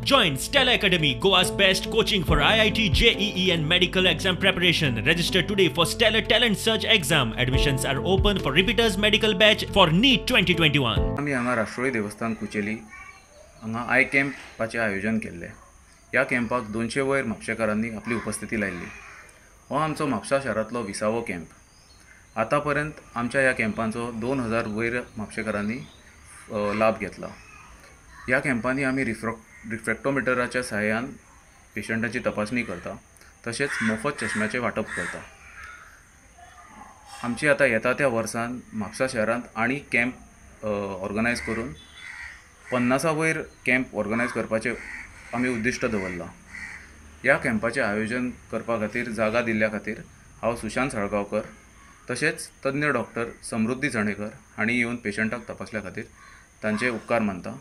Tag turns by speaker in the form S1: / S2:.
S1: Join Stella Academy, Goa's best coaching for IIT, JEE and medical exam preparation. Register today for Stellar Talent Search exam. Admissions are open for repeaters medical batch for NEET 2021.
S2: आमी हांगा राष्ट्रोळी देवस्थान कुचेली हांगा I कॅम्पाचें आयोजन केल्लें. ह्या कॅम्पाक 200 वयर म्हापशेकारांनी आपली उपस्थिती लायिल्ली. हो आमचो म्हापसा शारांतलो 20वो कॅम्प. आतां पर्यंत आमच्या ह्या कॅम्पांचो 2000 वयर म्हापशेकारांनी लाभ घेतला. ह्या कॅम्पांनी आमी रिफ्रेक्टोमिटराच्या सहाय्यान पेशंटाची तपासणी करता, तशेंच मोफत चश्म्याचें वांटप करता. आमची आतां येता त्या वर्सान म्हापसा शहरांत आनी कॅम्प ऑर्गनायज करून 50 वयर कॅम्प ऑर्गनायज करपाचें आमी उद्दिश्ट दवरलां. ह्या कॅम्पाचें आयोजन करपा खातीर जागा दिल्ल्या खातीर हांव सुशांत साळगांवकर तशेंच तज्ञ डॉक्टर समृद्धी चणेकर हांणी येवन पेशंटाक तपासल्या खातीर तांचे उपकार मानता.